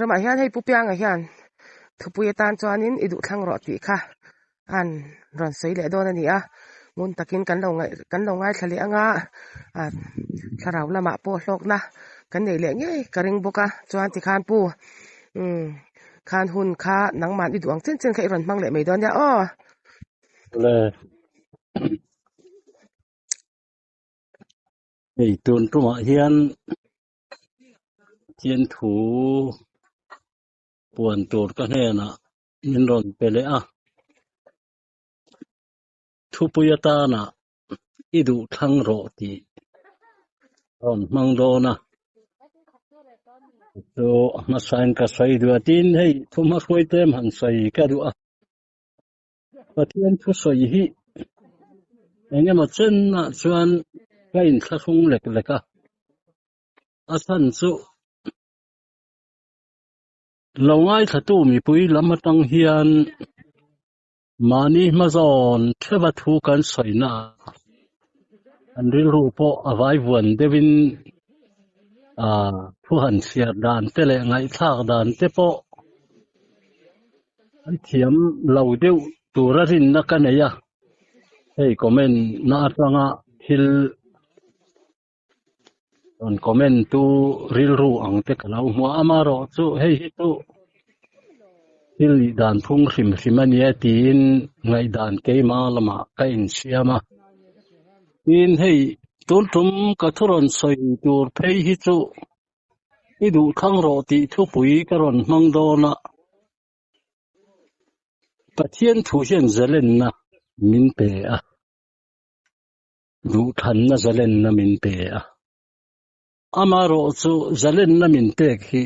Tun ramah hian hei Pu Pianga hian thupui atan chuanin i duh thlang rawh tih kha an rawn sawi leh dawn a ni a, ngun takin kan lo ngaih kan lo ngaithla leh anga ah thlarau lamah pawh hlawkna kan nei leh ngei ka ring bawk a chuan tikhan pu umm khan hun kha nangmah i duh ang chen chen kha i rawn hmang leh mai dawn nia aw. Le hei tun tumah hian Pathian thu puan tur ka hnenah min rawn pe leh a, thupui atana i duh thlang rawh tih rawn hmang dawn a, chu a hmasain ka sawi duh a, tin hei thu hmahruai tlem han sawi ka duh a, Pathian thusawi hi eng emaw chenah chuan ka inthlahrung lek lek a, a chhan chu Lo ngaithlatu mipui lam atang hian mahni hmazawn theuha thu kan sawina ah an rilru pawh a vaivuan deuhin thu han chhiar dan te leh ngaihthlak dan te pawh an thiam lo deuh tura rinna ka nei a, hei comment na atanga thil Rawn comment tu rilru ang te ka lo hmu a, amaherawh chu hei hi chu thil nih dan phung hrim hrim a nia tiin ngaihdan keimah lamah ka insiam a. Tin hei tun tum ka thu rawn sawi tur phei hi chu i duh thlang rawh tih thupui ka rawn hmang dawn a. Pathian thu hian zalenna min pe a. Duhthanna zalenna min pe a, amaherawh chu zalenna min pek hi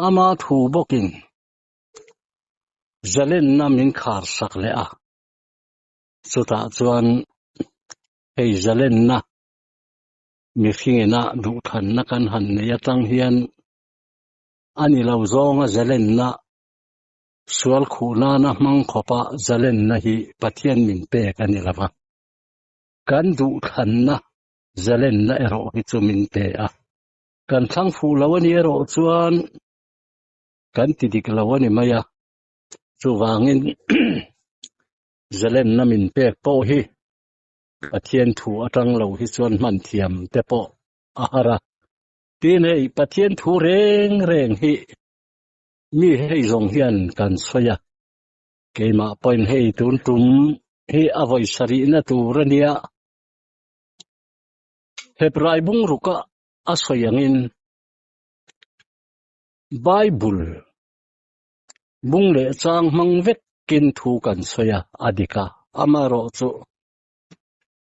ama thu bawkin zalenna min khar sak leh a, chutah chuan hei zalenna mihringina duhthanna kan han nei atang hian a ni lo zawnga zalenna sual khuh nana hmang khawpa zalenna hi Pathian min pek a ni lo va. Kan duhthlanna zalenna erawh hi chu min pe a, kan thlang fuh lo a nih erawh chuan kan ti dik lo a ni mai a, chuvangin zalenna min pek pawh hi Pathian thu atang lo hi chuan hman thiam te pawh a har a. Tin hei Pathian thu reng reng hi mi hei zawng hian kan sawi a. Keimah pawhin hei tun tum hi a vawi sarihna tur a nia. Hebrai bungruka a sawi angin Bible bung leh chang hmang vekin thu kan sawi a, a dik a. Amaherawh chu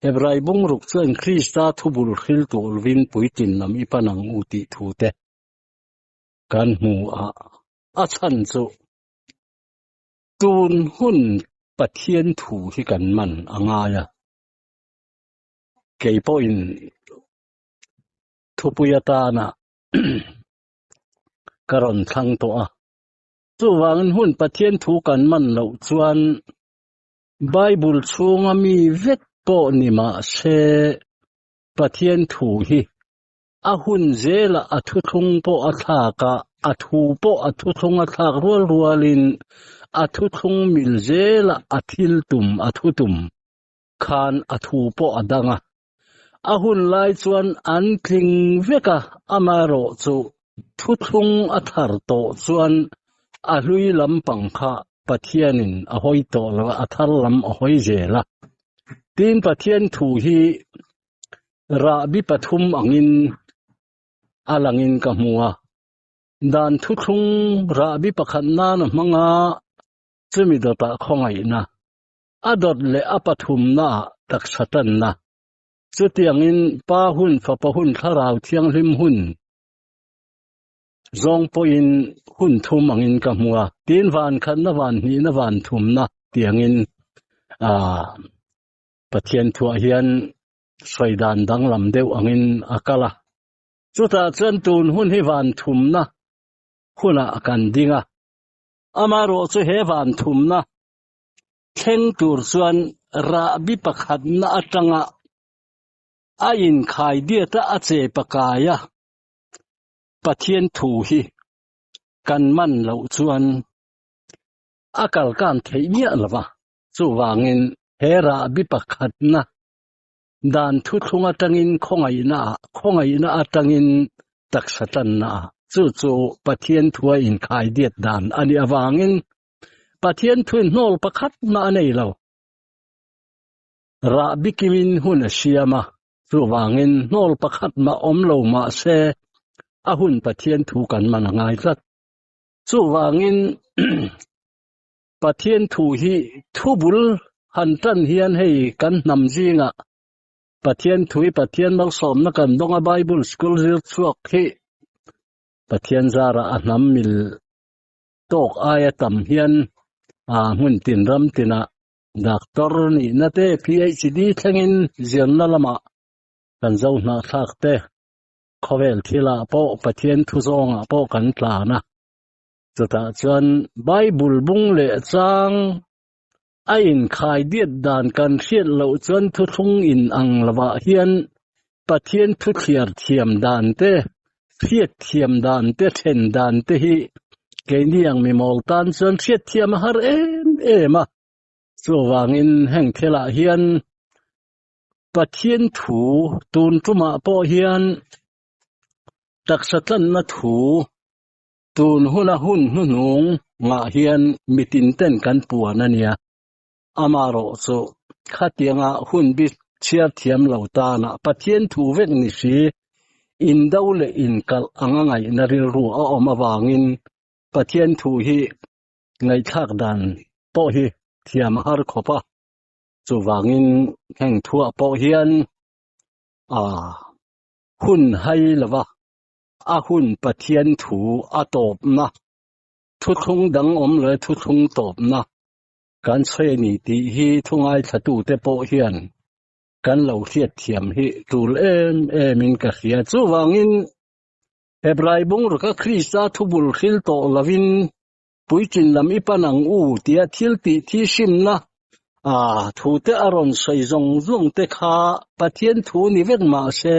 Hebrai bungruk chuan Krista thubul hril turvin puitlin lam i pan ang u tih thu te kan hmu a, a chhan chu Tun hun Pathian thu hi kan man a ngai a, kei pawhin thupui atana ka rawn thlang tawh a. Chuvangin hun Pathian thu kan man loh chuan Bible chhunga mi vek pawh ni mah se Pathian thu hi A hun zelah a thuthlung pawh a thlak a, a thu pawh a thuthlung a thlak rual rualin a thuthlung mil zelah a thil tum a thutum khan a thu pawh a dang a. A hun lai chuan an tling vek a, amaherawh chu thuthlung a thar tawh chuan a hlui lampang kha Pathianin a hawi tawh lo a, a thar lam a hawi zel a. Tin, Pathian thu hi Rahbi pathum angin a langin ka hmu a, dan thuthlung rahbi pakhat nan a hmang a, chumi dawtah khawngaihna, a dawt leh a pathumnaah taksa tanna, chutiangin Pa hun, Fapa hun, Thlarau Thianghlim hun zawng pawhin hun thum angin ka hmu a, tin van khatna, van hnihna, van thumna tiangin aah Pathian thuah hian sawi dan danglam deuh angin a kal a. Chutah chuan tun hun hi van thumna hunah kan ding a. Amaherawh chu he van thumna thleng tur chuan rahbi pakhatna atanga a inkhai diat a, a che pakai a, Pathian thu hi. kan man loh chuan a kalkan theih miah lo va. Chuvangin he rahbi pakhatna dan thuthlung atangin khawngaihna ah, khawngaihna atangin taksa tanna ah, chu chu Pathian thua inkhaidiat dan a nih avangin Pathian thuin hnawl pakhat mah a nei lo. Rahbi kimin hun a siam a, chuvangin hnawl pakhat mah awm lo mah se a hun Pathian thu kan man a ngai tlat. Chuvangin Pathian thu hi thu bul han tan hian hei kan hnam zingah Pathian thu hi Pathian malsawmna kan dawng a Bible school zir chhuak hi Pathian zarah a hnam mil tawk aia tam hian a hmun tin ram tinah doctor nihna te PhD thlengin zirna lamah kan zo hnahthlak te khawvel thilah pawh Pathian thu zawngah pawh kan tlan a. Chutah chuan Bible bung leh chang a inkhai diat dan kan hriat loh chuan thuthlung in ang lovah hian Pathian thu thliar thiam dan te, hriat thiam dan te, then dan te hi keini ang mi mawl tan chuan hriat thiam a har em em a. Chuvangin heng thilah hian Pathian thu tun tumah pawh hian taksa tlanna thu Tun huna hun hnuhnung ngah hian mitin ten kan puan a nia. Amarawh chu khatianga hun bi chhiar thiam lo tana Pathian thu vek ni si, indo leh inkalh anga ngaihna rilru a awm avangin Pathian thu hi ngaihthlak dan pawh hi thiam a har khawp a. Chuvangin heng thuah pawh hian hun hai lova A hun Pathian thu a tawpna, thuthlung dang awm leh thuthlung tawpna kan sawi a ni tih hi thu ngaithlatute pawh hian kan lo hriatthiam hi tul em emin ka hria. Chuvangin, Hebrai bungruk a Krista thubul hril tawh lovin puitlin lam i pan ang u tia thil tih thi hrimna a thute a rawn sawi zawng zawng te kha Pathian thu ni vek mah se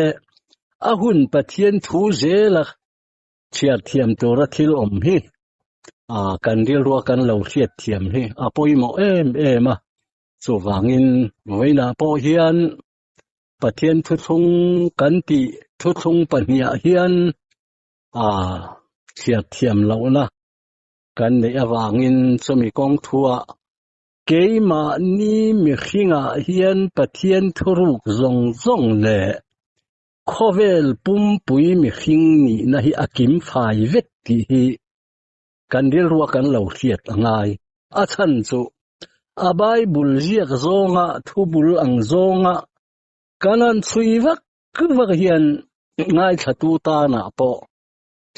a hun Pathian thu zela chhiar thiam tura thil awm hi a kan rilrua kan lo hriat thiam hi a pawimawh em em a. Chuvangin vawiinah pawh hian Pathian thuthlung kan tih thuthlung pahniah hian a chhiar thiam lohna kan neih avangin chumi kawng thuah keimahni mihringah hian Pathian thuruk zawng zawng leh khawvel pumpui mihring nihna hi a kim fai vek tih hi kan rilrua kan lo hriat a ngai. A chhan chu a Bible ziak zawnga thubul ang zawnga kan han chhui vak vak hian ngaithlatu tanah pawh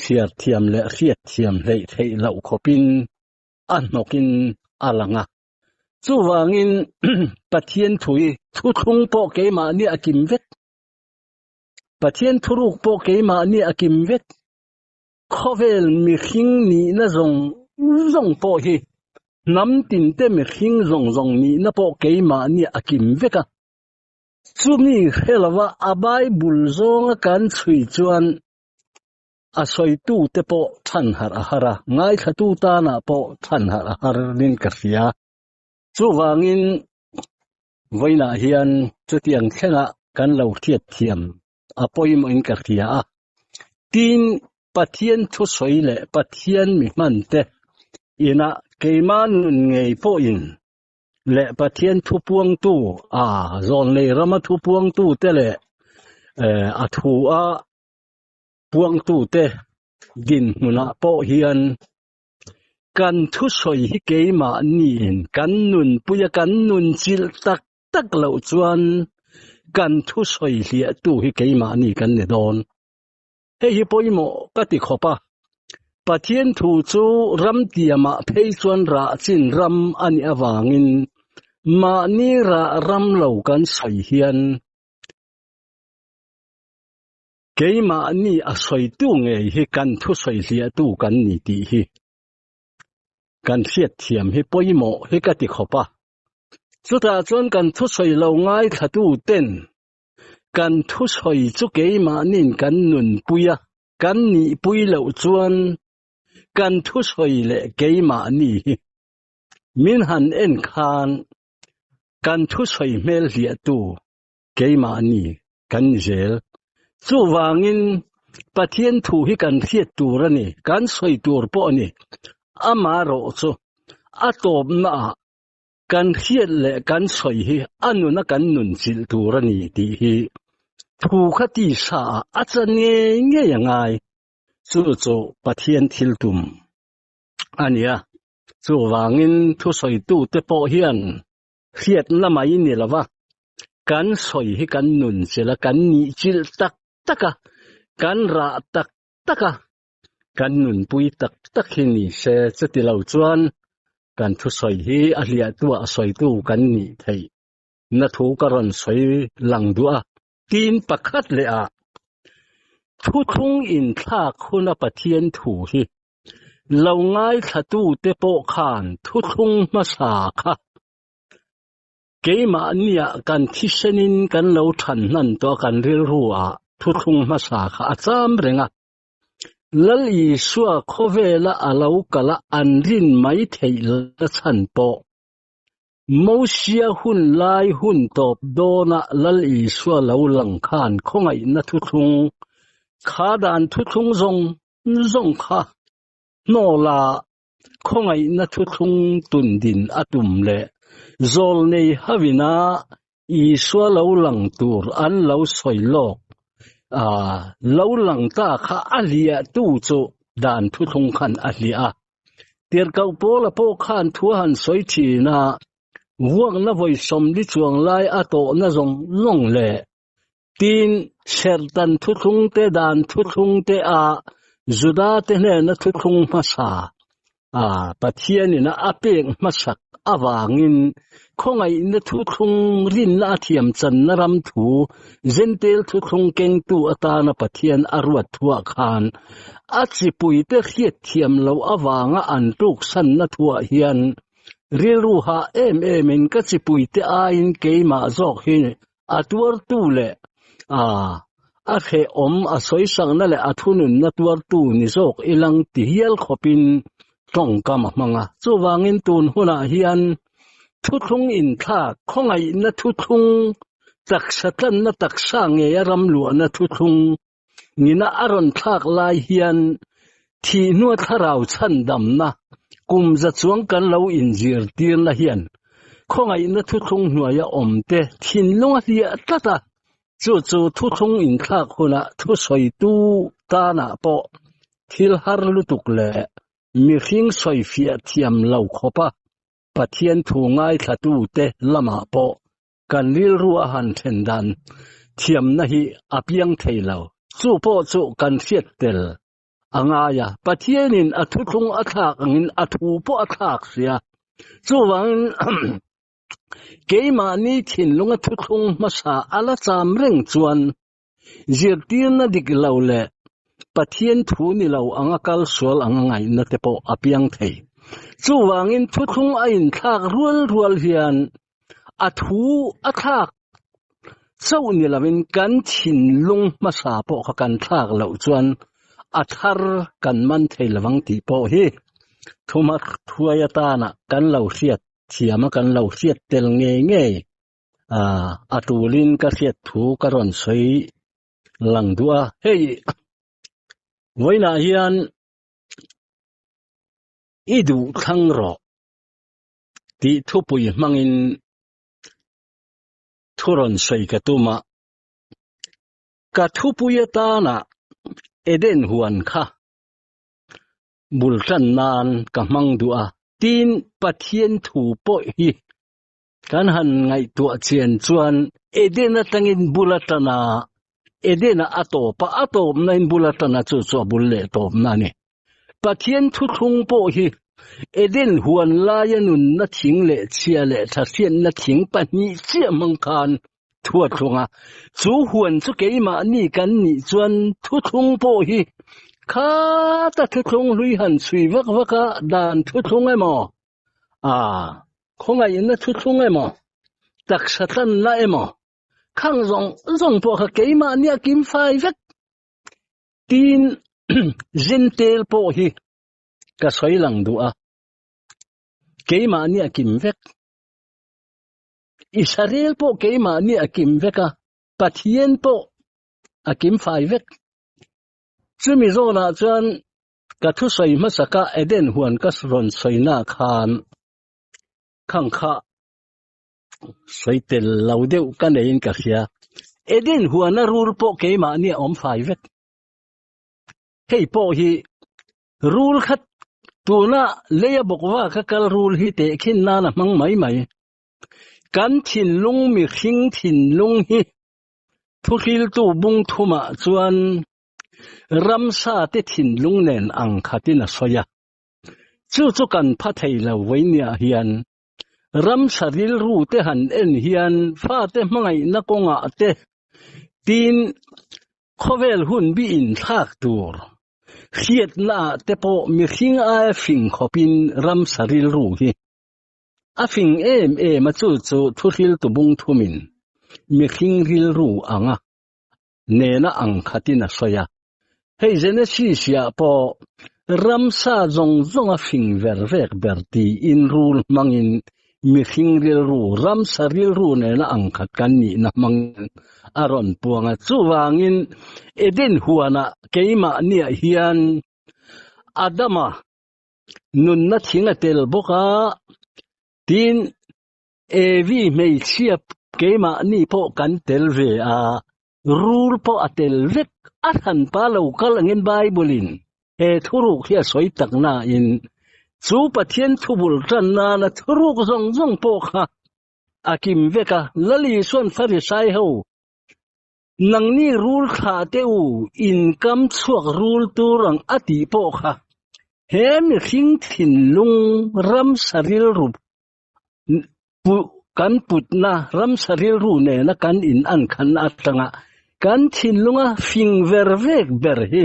chhiar thiam leh hriat thiam hleih theih loh khawpin a hnawkin a lang a. Chuvangin Pathian thui thuthlung pawh keimahni a kim vek. Pathian thuruk pawh keimahni a kim vek. Khawvel mihring nihna zawng zawng pawh hi hnam tinte mihring zawng zawng nihna pawh keimahni a kim vek a. Chumi hre lova a Bible zawnga kan chhui chuan a sawitute pawh than harh a har a, ngaithlatu tanah pawh than harh a har nin ka hria. Chuvangin vawiinah hian chutiang thlenga kan lo hriatthiam a pawimawhin ka hria a. Tin, Pathian thusawi leh Pathian mi hmante inah keimah nun ngei pawhin leh Pathian thu puangtu a zawnlei rama thu puangtu te leh a thu a puangtu te dinhmunah pawh hian kan thusawi hi keimahniin kan nunpui a kan nun chilh tak tak loh chuan kan thusawi hliahtu hi keimahni kan ni dawn. Hei hi pawimawh ka ti khawp a, Pathian thu chu ram tiamah phei chuan rah chin ram a nih avangin mahni rah ram lo kan sawi hian keimahni a sawitu ngei hi kan thusawi hliahtu kan ni tih hi kan hriatthiam hi pawimawh hi ka ti khawp a. Chutah chuan kan thusawi lo ngaithlatu ten Kan thusawi chu keimahniin kan nunpui a, kan nihpui loh chuan Kan thusawi leh keimahni hi min han en khan kan thusawi hmel hliahtu keimahni kan ni zel. Chuvangin Pathian thu hi kan hriat tur a ni, kan sawi tur pawh a ni. Amaherawh chu a tawpnaah kan hriat leh kan sawi hi a nuna kan nun chilh tur a ni tih hi thu kha tisa ah a chan ngei ngei a ngai. Chu chu Pathian thil tum a ni a. Chuvangin thusawitute pawh hian hriatna mai ni lova kan sawi hi kan nun chilh a, kan nih chilh tak tak a, kan rah tak tak a, kan nunpui tak tak hi ni se chuti lo chuan kan thusawi hi a hliahtuah a sawitu kan nih theih na thu ka rawn sawi lang duh a. Tin pakhat leh ah thuthlung inthlak huna Pathian thu hi lo ngaithlatute pawh khan thuthlung hmasa kha keimahniah kan thisenin kan lo than hnan tawh a, kan rilru ah thuthlung hmasa kha a cham reng a. Lal Isua khawvela a lo kal a an rin mai theih la chhan pawh Mosia hun lai hun tawp dawna Lal Isua lo lang khan khawngaihna thuthlung kha dan thuthlung zawng zawng kha hnawla khawngaihna thuthlung tun din a tum leh zawlnei havina Isua lo lang tur an lo sawi lawk a, lo lang ta kha a hliahtu chu dan thuthlung khan a hliah a. Tirhkoh Paula pawh khan thu a han sawi thin a, vuakna vawi sawmli chuang lai a tawhna zawng zawng leh tin serhtan thuthlung te dan thuthlung te a Juda te hnena thuthlung hmasa a Pathianin a pek hmasak avangin khawngaihna thuthlung rinna a thiam channa ram thu Jentail thuthlung kengtu atana Pathian a ruat thuah khan a chipuite hriat thiam loh avanga an tluksanna thuah hian rilru hah em emin ka chipuite aiin keimah zawk hi a tuartu leh a a hrehawm a sawisakna leh a thununna tuartu ni zawk ilang ti hial khawpin tawngkam a hmang a. Chuvangin tun hunah hian thuthlung inthlak, khawngaihna thuthlung, taksa tlanna taksa ngeia ram luahna thuthlung nina a rawn thlak lai hian thih hnua thlarau chhandamna kum za chuang kan lo inzirtirna hian khawngaihna thuthlung hnuaia awmte thinlung a hliah tlat a, chu chu thuthlung inthlak hunah thusawitu tanah pawh thil har lutuk leh mihring sawifiah thiam lo khawpa Pathian thu ngaithlatute lamah pawh Kan rilru a han then dan thiamna hi a piang thei lo. Chu pawh chu kan hriat tel a ngai a, Pathianin a thuthlung a thlak angin a thu pawh a thlak sia. Chuvangin keimahni thinlunga thuthlung hmasa a la cham reng chuan zirtirna dik lo leh Pathian thu ni lo anga kal sual anga ngaihna te pawh a piang thei. Chuvangin thuthlung a inthlak rual rual hian a thu a thlak chauh ni lovin kan thinlung hmasa pawh kha kan thlak loh chuan a thar kan man thei lovang tih pawh hi thuma thuai atana kan lo hriat thiam a kan lo hriat tel ngei ngei a tulin ka hriat thu ka rawn sawi lang duh a. Hei vawiinah hian i duh thlang rawh tih thupui hmangin thu rawn sawi ka tum a. Ka thupui atana Eden huan kha bul tan nan ka hmang duh a. Tin, Pathian thu pawh hi Kan han ngaihtuah chian chuan Eden atangin bul atan a, Eden ah a tawp a, a tawpna in bul atan a chu chu a bul leh tawpna a ni. Pathian thuthlung pawh hi Eden huan laia nunna thing leh chhia leh thahriatna thing pahnih chiah hmang khan thu a thlung a. Chu huan chu keimahni kan nih chuan thuthlung pawh hi khata thuthlung hlui han chhui vak vak a dan thuthlung emaw A, khawngaihna thuthlung emaw, taksa tlanna emaw, khang zawng zawng pawh kha keimahni a kim fai vek. Tin, Zentel pawh hi Ka sawi lang duh a, keimahni a kim vek. Israel pawh keimahni a kim vek a, Pathian pawh a kim fai vek. Chumi zawnah chuan ka thusawi hmasaka Eden huan ka rawn sawina khan khang kha sawi tel lo deuh ka neiin ka hria. Eden huana rul pawh keimahni a awm fai vek. Hei pawh hi rul khat tuna leia bawkva ka kal rul hi tehkhin nan a hmang mai mai. Kan thinlung mihring thinlung hi thuhriltu bung thumah chuan ramsa te thinlung nen ang khatin a sawi a. Chu chu kan pha thei lo vawinia hian ramsa rilru te han en hian fate hmangaihna kawngah te tin Khawvel hun bi inthlak tur hriatna ah te pawh mihring aia fing khawpin ramsa rilru hi a fing em em a, chu chu thuhriltu bung thumin mihring rilru anga nena ang khatin a sawi a. Hei Genesis ah pawh ramsa zawng zawng a fing ver vek ber tiin rul hmangin Mihring rilru, ramsa rilru nena angkhat kan nihna hmangin a rawn puang a. Chuvangin Eden huanah keimahniah hian Adama nunna thing a tel bawk a, tin Evi hmeichhia keimahni pawh kan tel ve a, rul pawh a tel vek. A hranpa lo kal angin Bible-in he thuruk hi a sawi tak nain chu Pathian thubul tan nana thuruk zawng zawng pawh kha a kim vek a. Lal Isuan Farisai ho, Nangni rul thlah teh u, in kam chhuak rul tur ang a tih pawh kha he mihring thinlung ramsa rilru Kan putna ramsa rilru nena kan in an khan atanga kan thinlunga fing ver vek ber hi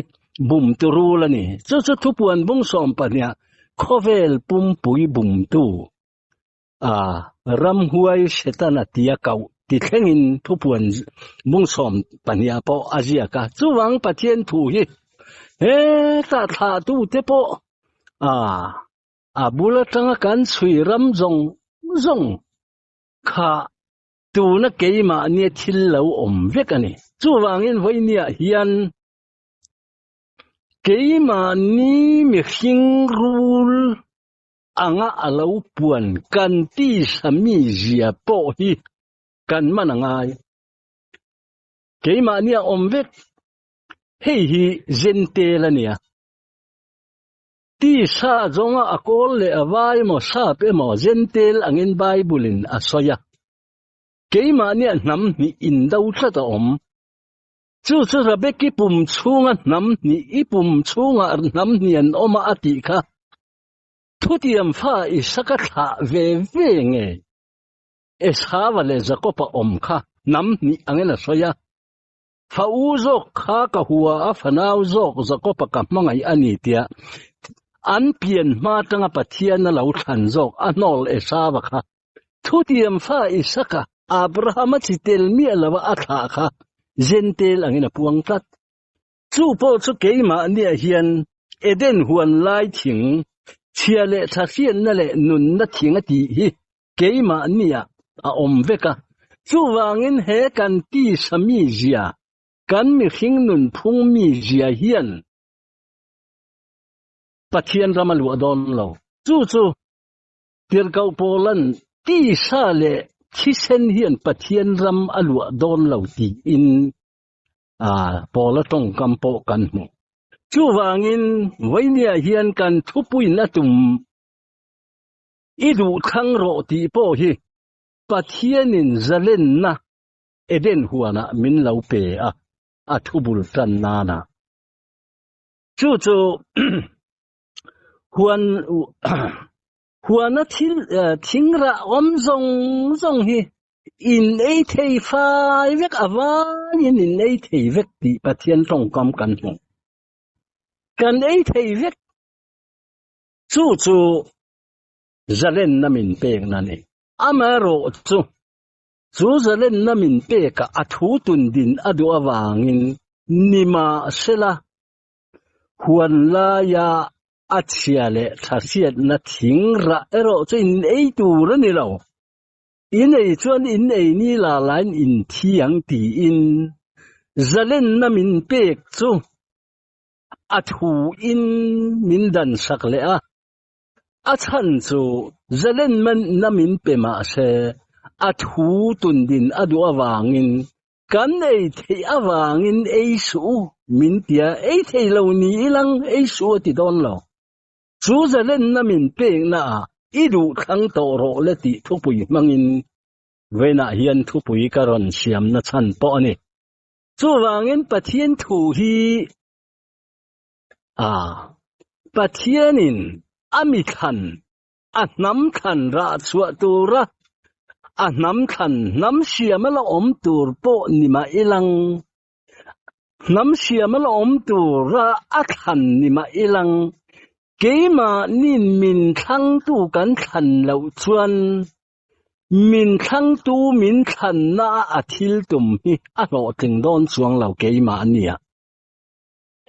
bumtu rul a ni. Chu chu thupuan bung sawm pahniha khawvel pumpui bumtu a ramhuai Setana tia kauh ti thlengin thupuan bung 12 pawh a ziak a. Chuvang Pathian thu hi hetah thlahtute pawh a A bul atanga kan chhui ram zawng zawng kha tuna keimahnia thil lo awm vek a ni. Chuvangin vawinia hian keimahni mihring rul anga a lo puan kan tisa mizia pawh hi kan man a ngai. Keimahnia awm vek hei hi Zentel a nia. Tisa zawnga a kawl leh a vai emaw sap emaw Zentel angin Bible-in a sawi a, keimahnia hnam hnih indo tlat a awm. Chu chu Rebeki pum chhunga hnam hnih i pum chhungah hnam hnih an awm a a tih kha thutiam fa Isaka thlah ve ve nge Esava leh Jakob-a awm kha hnam hnih angin a sawi a. Fa u zawk kha ka hua a, fanau zawk Jakob-a ka hmangaih a ni tia an pian hma atanga Pathian a lo thlan zawk a hnawl Esava kha thutiam fa Isaka Abrahama chi tel miah lova a thlah kha Zentel angin a puang tlat. Chu pawh chu keimahniah hian Eden huan lai thing chhia leh tha hriatna leh nunna thing a tih hi keimahniah a awm vek a, chuvangin he kan tisa mizia, kan mihring nunphung mizia hian Pathian ram a luah dawn lo. Chu chu Tirhkoh Paulan tisa leh thisen hian Pathian ram a luah dawn lo tiin Paula tawngkam pawh kan hmu. Chuvangin vawinia hian kan thupuina tum I duh thlang rawh tih pawh hi Pathianin zalenna Eden huanah min lo pe a, a thubul tan nana. Chu chu huan huana thil thingrah awm zawng zawng hi in ei thei fai vek a vaiin in ei thei vek tih Pathian tawngkam kan hmu. Kan ei thei vek. Chu chu zalenna min pekna a ni. Amaherawh chu, chu zalenna min pekah a thu tun din a duh avangin nimahsela huan laia A chhia leh tha hriatna thing rah erawh chu in ei tur a ni lo. In ei chuan in ei ni la lain in thi ang tiin zalenna min pek chu a thu in min dan sak leh a. A chhan chu zalenna min pe mah se a thu tundin a duh avangin Kan ei theih avangin ei suh u min tia, ei thei lo ni ilang ei suh u a ti dawn lo. Chu zalenna min pekna ah i duh thlang tawh rawh le tih thupui hmangin vawiinah hian thupui ka rawn siamna chhan pawh a ni. Chuvangin Pathian thu hi a Pathianin a mi thlan a hnam thlan rah chhuah tura a hnam thlan hnam siam a la awm tur pawh ni mah ilang, hnam siam a la awm tura a thlan ni mah ilang, keimahnin min thlangtu kan thlan loh chuan min thlangtu min thlanna a thil tum hi a hlawhtling dawn chuang lo keimah nia.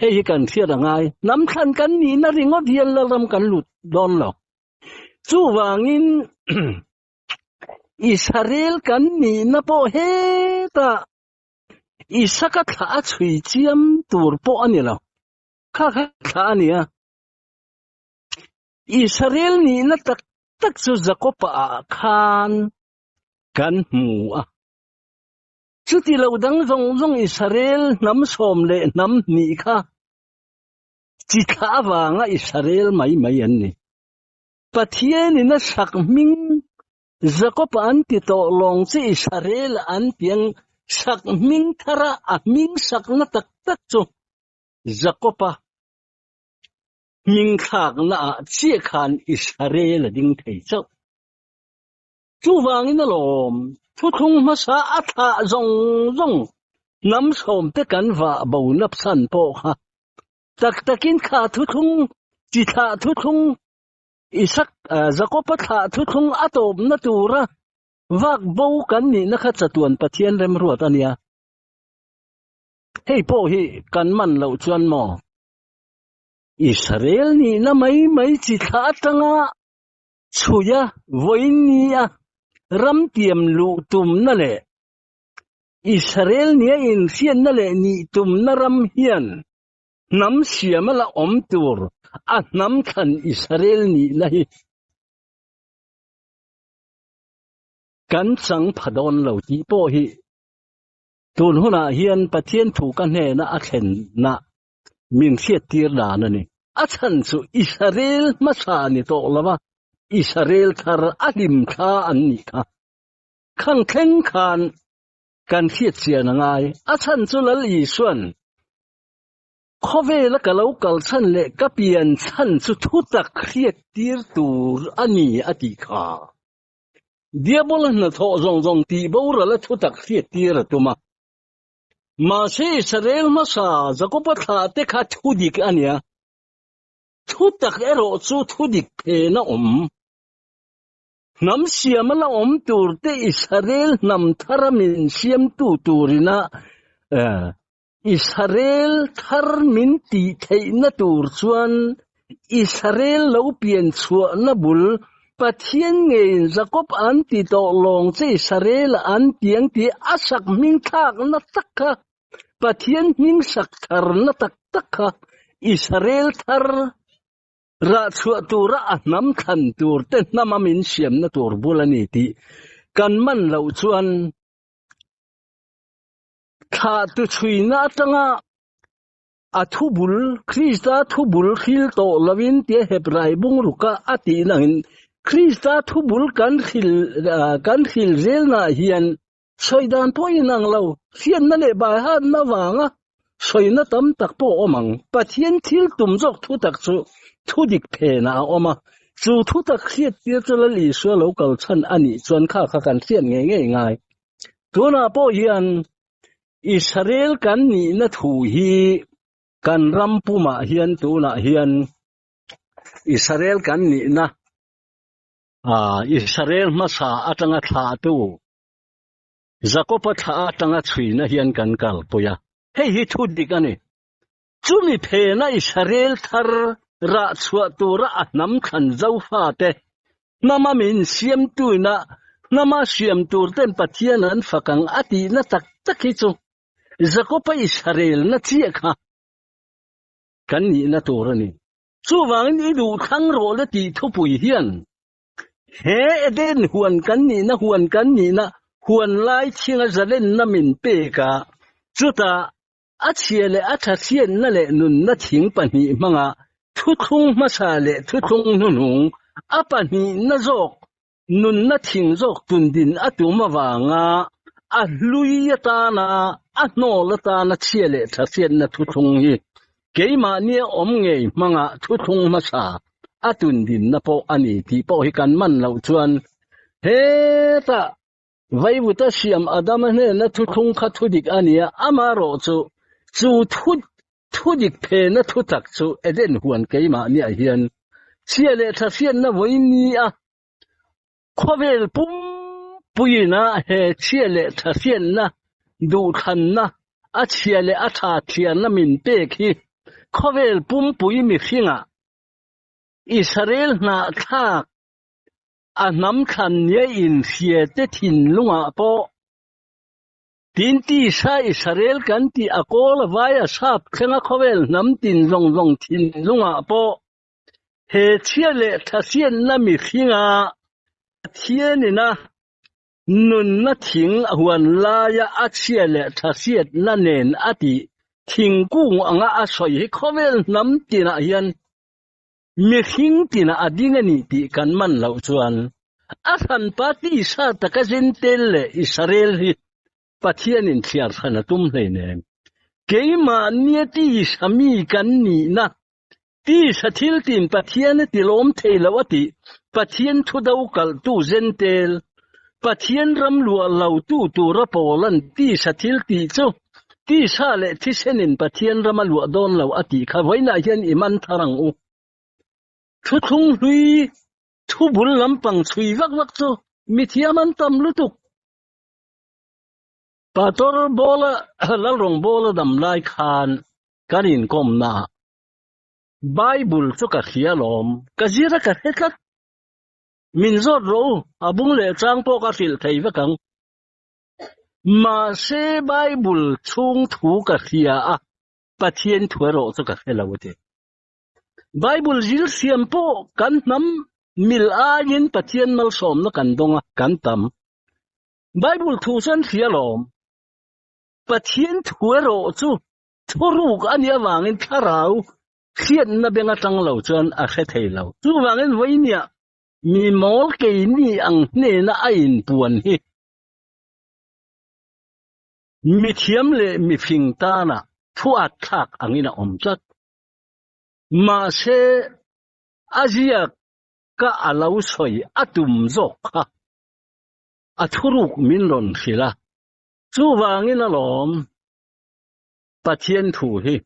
Hei hi kan hriat a ngai. Hnam thlan kan nihna ringawt hian Lalram kan lut dawn lo. Chuvangin Israel kan nihna pawh hetah Isaka thlah a chhui chiam tur pawh a ni lo. Kha kha thlah a ni a. Israel nihna tak tak chu Jakob-a ah khan kan hmu a. Chuti lo dang zawng zawng Israel hnam sawm leh hnam hnih kha chi thlah avanga Israel mai mai an ni. Pathianin a sak hming Jakob an ti tawh lawng che Israel an piang sak hming thara a hming sakna tak tak chu Jakob-a hming thlakna ah chiah khan Israel a ding thei chauh. Chuvangin alawm, thuthlung hmasa a thlah zawng zawng hnam sawmte kan vah bo nap chhan pawh kha tak takin kha thuthlung chi thlah thuthlung Isak Jakob-a thlah thuthlung a tawpna tura vak bo kan nihna kha chatuan Pathian remruat a nia. Hei pawh hi kan man loh chuan maw? Israel nihna mai mai chi thlah atanga chhuia vawinia ramtiam luh tumna leh Israel nia inhriatna leh nih tumna ram hian hnam siama la awm tur a hnam thlan Israel nihna hi kan chang pha dawn lo tih pawh hi tun hunah hian Pathian thu ka hnena a thlenna min hriattir dan a ni. A chhan chu Israel hmasa ni tawh lo va, Israel thar a hlim thla an nih kha. Khang thleng khan kan hriat chian a ngai. A chhan chu Lal Isuan khawvela ka lo kal chhan leh ka pian chhan chu thutak hriattir tur a ni a tih kha. Diabola hnathawh zawng zawng tih boral a thutak hriattir a tum a. Mahse Israel hmasa Jakoba thlah te kha thu dik a nia. Thu tak erawh chu thu dik phen a awm. Hnam siama la awm tur te Israel hnam thara min siamtu turina Israel thar min tih theihna tur chuan Israel lo pian chhuahna bul Pathian ngeiin Jakob an ti tawh lawng che Israel an tiang tih a sak hming thlakna tak kha Pathian hming sak tharna tak tak kha Israel thar rah chhuah tura a hnam thlan tur te hnama min siamna tur bul a ni tih kan man loh chuan thlah tu chhuina atanga A thu bul, Krista thu bul hril tawh loin tia Hebrai bungruka a tih nangin Krista thu bul kan hril kan hril zelnaah hian sawi dan pawh inang lo, hriatna leh baihatna vanga sawina tam tak pawh a awm ang. Pathian thil tum zawk thu tak chu thu dik phenah a awm a, chu thu tak hriattir chu Lal Isua lo kal chhan a nih chuan kha kha kan hriat ngei ngei ngai. Tunah pawh hian Israel kan nihna thu hi kan ram pumah hian tunah hian Israel kan nihna Israel hmasa atanga thlahtu Jakoba thlah atanga chhuina hian kan kalpui a, hei hi thu dik a ni. Chumi phena Israel thar Rah chhuah tura a hnam thlan Zofate hnama min siamtuina hnama siam tur ten Pathian an fak ang a tihna tak tak hi chu Jakoba Israelna chiah kha kan nihna tur a ni. Chuvangin i duh thlang rawh le tih thupui hian he Eden huan kan nihna huan kan nihna huan lai thinga zalenna min pek a, chutah A chhia leh a tha hriatna leh nunna thing pahnih hmanga thuthlung hmasa leh thuthlung hnuhnung a pahnihna zawk nunna thing zawk tundin a tum avanga a hlui atana a hnawl atana chhia leh tha hriatna thuthlung hi keimahnia awm ngei hmanga thuthlung hmasa a tundinna pawh a ni tih pawh hi kan man loh chuan hetah Vaivuta siam Adama hnena thuthlung kha thudik a nia, amaherawh chu, chu thu thudik phena thutak chu Eden huan keimahniah hian chhia leh tha hriatna vawi nia khawvel pumpuiina he chhia leh tha hriatna duhthlanna a chhia leh a tha thiarna min pek hi khawvel pumpui mihringah Israel hnahthlak A hnam thlan nia inhria te thinlungah pawh tin tisa Israel kan tih a kawl a vai a sap thlenga khawvel hnam tin zawng zawng thinlungah pawh he chhia leh thasianna mihringa Pathianina nunna thing a huan laia a chhia leh thasiatna nen a tih thingkung anga a sawi hi khawvel hnam tinah hian Mihring tinah a ding a ni tih kan man loh chuan a hranpa tisa taka Zentel leh Israel hi Pathianin thliar hran a tum hleinem. Keimahnia tisa mi kan nihna, tisa thil tin Pathian a tilawm thei lo a tih Pathian thu do kalhtu Zentel, Pathian ram luah lo tu tura pawlan tisa thil tih chu Tisa leh thisenin Pathian ram a luah dawn lo a tih kha vawiinah hian i man thar ang u. Thuthlung hlui thu bul lampang chhui vak vak chu mithiam an tam lutuk. Pator Bawla Lalrawng Bawla dam lai khan kan inkawmnaah Bible chu ka hria lawm, ka zir a ka hre tlat. Min zawt rawh u, a bung leh chang pawh ka hrilh thei vek ang. Mahse Bible chhung thu ka hria a, Pathian thu erawh chu ka hre lo a ti. Bible zir siam pawh kan hnam mil aiin Pathian malsawmna kan dawng a, kan tam. Bible thu chu an hria lawm. Pathian thu erawh chu thuruk a nih avangin thlarau hriatna beng atang lo chuan a hre thei lo. Chuvangin vawinia Mi mawl keini ang hnena a inpuan hi mi thiam leh mi fing tana thu at thlak angin a awm tlat. Mahse, a ziak ka a lo sawi a tum zawk kha a thuruk min rawn hrilh a, chuvangin alawm Pathian thu hi.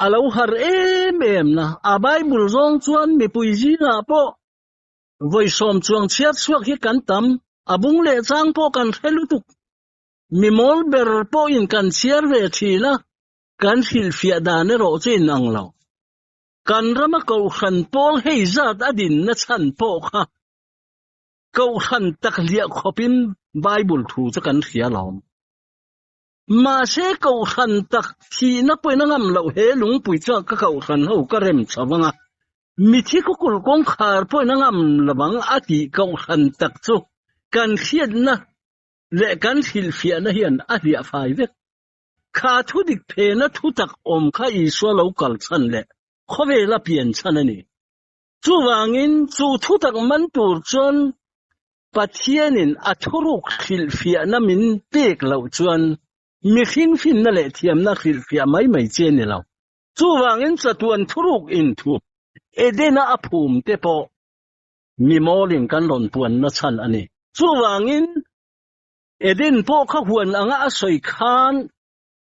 A lo har em em na, a Bible zawng chuan mipui zingah pawh vawi sawm chuang chhiar chhuak hi kan tam, a bung leh chang pawh kan hre lutuk. Mi mawl ber pawhin kan chhiar ve thin a, kan hrilhfiah dan erawh chu inang lo. Kan rama Kohhran pawl hei zat a dinna chhan pawh kha Kohhran tak hliah khawpin Bible thu chu kan hria lawm. Mahse Kohhran tak thihna pawhin a ngam loh he lungpui chuan ka Kohhran ho ka rem chho vang a, mithi kukul kawngkhar pawhin a ngam lo vang a tih Kohhran tak chu kan hriatna leh kan hrilhfiahna hian a hliah fai vek. Kha thu dik phena thu tak awm kha Isua lo kal chhan leh khawvela pian chhan a ni. Chuvangin chu thu tak man tur chuan Pathianin a thuruk hrilhfiahna min pek loh chuan mihring finna leh thiamna hrilhfiah mai mai che a ni lo. Chuvangin chatuan thuruk inthu Edena a phum te pawh mi mawlin kan rawn puanna chhan a ni. Chuvangin Eden pawh kha huan anga a sawi khan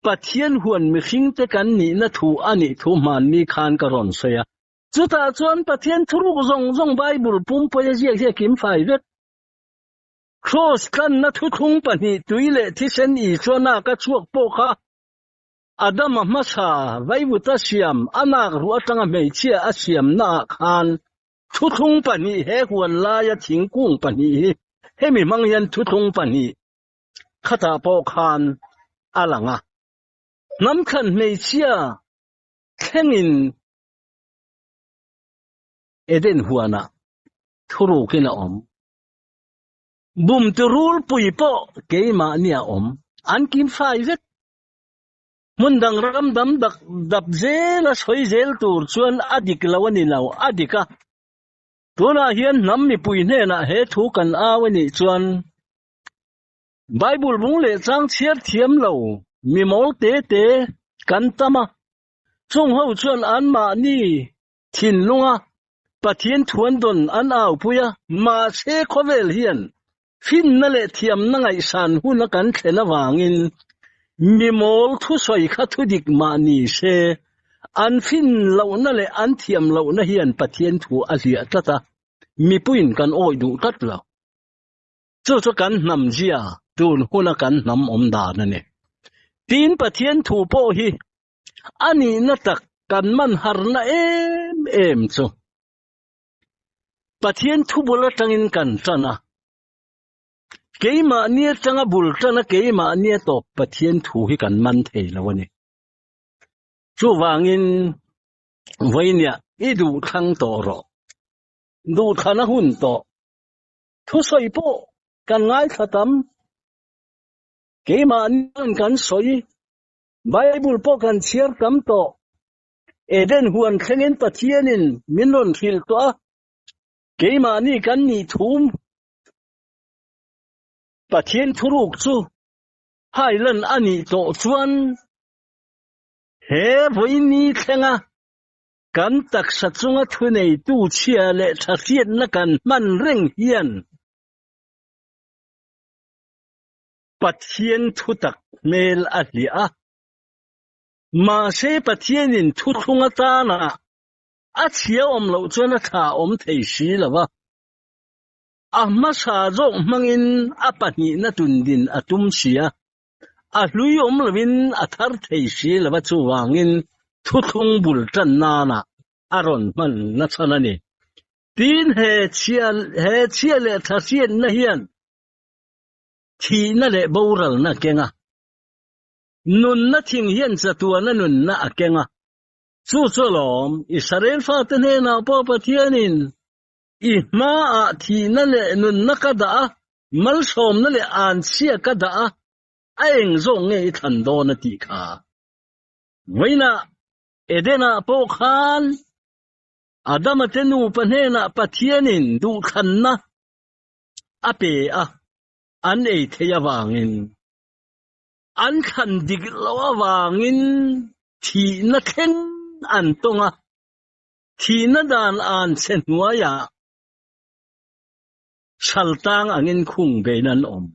Pathian huan mihringte kan nihna thu a nih thu hmanni khan ka rawn sawi a. Chutah chuan Pathian thuruk zawng zawng Bible pumpui a ziak hi a kim fai vek. Kraws tlanna thuthlung pahnih tui leh thisen Isua naka chhuak pawh kha. Adama hmasa vaivuta siam a nak ruh atanga hmeichhia a siamnaah khan thuthlung pahnih he huan laia thingkung pahnih hi hemi hmang hian thuthlung pahnih khatah pawh khan a lang a. Hnamthlan hmeichhia thlengin Eden huanah thurukin a awm. Bumtu rulpui pawh keimahni a awm. An kim fai vek. Hmun dang ram dam dak dap zela sawi zel tur chuan a dik lo a ni lo, a dik a. Tunah hian hnam mipui hnenah he thu kan au a nih chuan Bible bung leh chang chhiar thiam lo mi mawl te te kan tam a, chung ho chuan anmahni thinlunga Pathian thuan dawn an aupui a, mahse khawvel hian finna leh thiamna ngaihsan huna kan thlen avangin mi mawl thusawi kha thudik mah ni se, an fin lohna leh an thiam lohna hian Pathian thu a hliah tlat a, mipuiin kan awih duh tlat lo. Chu chu kan hnam zia tun huna kan hnam awm dan a ni. Tin, Pathian thu pawh hi A nihna tak kan man harna em em chu Pathian thu bul atangin kan tan a, keimahni atanga bul tan a keimahni a tawp Pathian thu hi kan man thei lo a ni. Chuvangin vawinia i duhthlang tawh rawh, duhthlan a hun tawh, thusawi pawh kan ngaithla tam, keimahni kan sawi Bible pawh kan chhiar tam tawh. Eden huan thlengin Pathianin min rawn hrilh tawh a, keimahni kan nih thum Pathian thuruk chu hailan a nih tawh chuan he vawiini thlenga kan taksa chunga thuneitu chhia leh tha hriatna kan hman reng hian Pathian thutak hmel a hliah a, mahse Pathianin thuthlung atana a chhia awm loh chuan a tha awm thei si lo va, a hmasa zawk hmangin a pahnihna tundin a tum si a, a hlui awm lovin a thar thei si lo va, chuvangin thuthlung bul tan nana a rawn hman nachhan a ni. Tin, he chhia he chhia leh tha hriatna hian Thihna leh boralna a keng a, nunna thing hian chatuana nunna a keng a. Chu chu alawm, Israel fate hnenah pawh Pathianin, I hmaah thihna leh nunna ka dah a, malsawmna leh anchhia ka dah a, a eng zawk nge i thlan dawn a tih kha. Vawiinah Edenah pawh khan Adama te nupa hnenah Pathianin duhthlanna a pe a, an ei theih avangin, an thlan dik loh avangin thihna thleng an tawng a, thihna dan an che hnuaiah saltang angin khung bein an awm.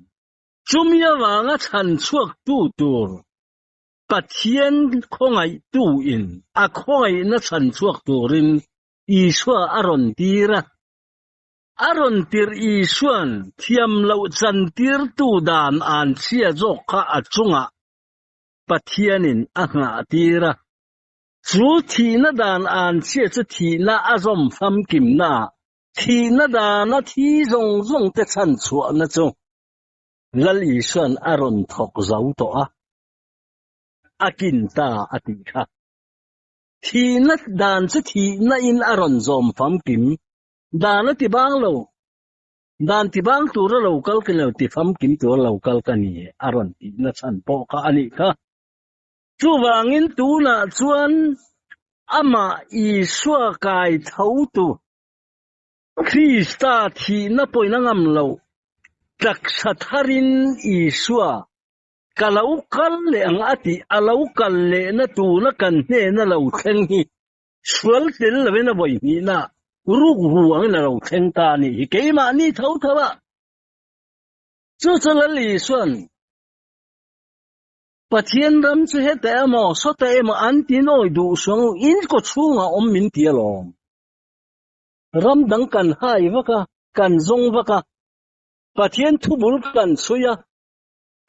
Chumi avanga chhan chhuaktu tur Pathian khawngaihtuin a khawngaihna chhan chhuak turin Isua a rawn tir a. A rawn tirh Isua'n thiam loh chantirtu dan an chhia zawk kha a chungah Pathianin a nghahtir a. Chu thihna dan an chhia chu thihna a zawm famkimnaah thihna dana thi zawng zawng te chhan chhuahna chu Lal Isua'n a rawn thawk zo tawh a, a kin ta a tih kha. Thihna dan chu thihna in a rawn zawm famkim. Dan a ti bang lo. Dan ti bang tura lo kal ka ni lo, ti famkim tura lo kal ka ni a rawn tihna chhan pawh kha a nih kha. Chuvangin tunah chuan amah Isua kai tho tu Krista thihna pawhin a ngam lo, taksa tharin Isua Ka lo kal leh ang a tih, a lo kal lehna tuna kan hnena lo thleng hi sual tel lovin a vawi hnihna rukru angin a lo thleng ta a nih hi keimahni tho tho a. Chu chu Lal Isua'n Pathian ram chu heta emaw sawta emaw an ti nawi duh suang u, in kaw chhungah awm min ti alawm. Ram dang kan hai vak a, kan zawng vak a, Pathian thubul kan chhui a,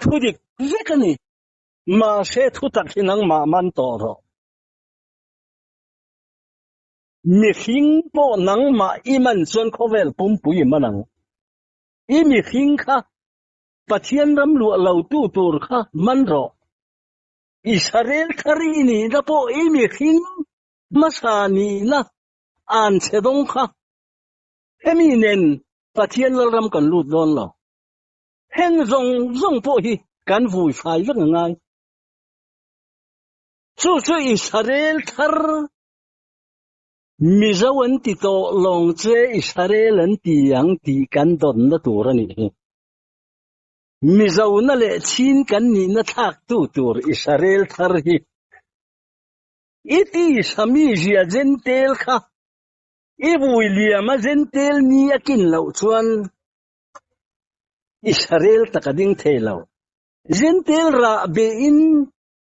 Thu dik vek a ni. Mahse thutak hi nangmah man tawh rawh. Mihring pawh nangmah i man chuan khawvel pumpui i man ang. I mihring kha Pathian ram luah lo tu tur kha man rawh. Israel thar i nihna pawh i mihring hmasa nihna an chhe dawng kha. Hemi nen Pathian Lalram kan lut dawn lo. Heng zawng zawng pawh hi kan vui fai vek a ngai. Chu chu Israel thar Mizo an ti tawh lawng che Israel an ti ang tih kan dawnna tur a nih hi. Mizona leh Chin kan nihna thlaktu tur Israel thar hi i tisa mizia Jentel kha i vui liama Jentel ni a kin loh chuan Israel tak a ding thei lo. Jentel rah behin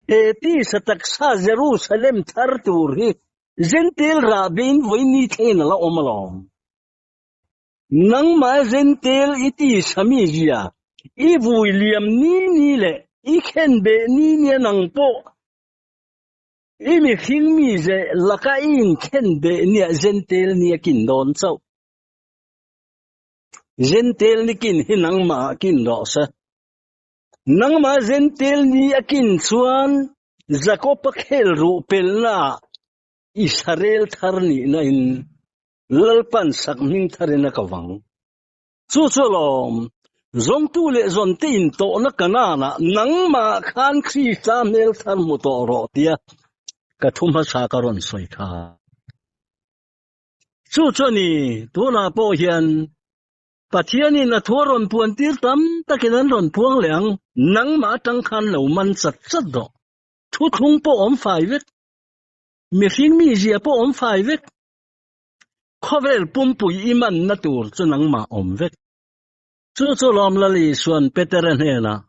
he tisa taksa Jerusalem thar tur hi Jentel rah behin vawi ni thleng a la awm alawm. Nangmah Jentel i tisa mizia i vui liam ni ni leh i khenbeh ni nia nang pawh I mihring mize laka i inkhen beh nia Jentel ni a kin dawn chauh. Jentel ni kin hi nangmah ah kin rawh se. Nangmah Jentel ni a kin chuan Jakob-a khel ruh pelna ah Israel thar nihna in Lalpan sak hming thar in a ko vang. Chu chu alawm, zawngtu leh zawnte intawhna Kanaan-ah nangmah khan Krista hmel thar hmu tawh rawh tia ka thu hmasa ka rawn sawi kha. Chu chu a ni, tunah pawh hian Pathianin a thu a rawn puan tir tam takin an rawn puang leh ang, nangmah atang khan lo man chat chat rawh. Thuthlung pawh awm fai vek, mihring mizia pawh awm fai vek, Khawvel pumpui i manna tur chu nangmah awm vek. Chu chu lawm Lal Isuan Petera hnenah,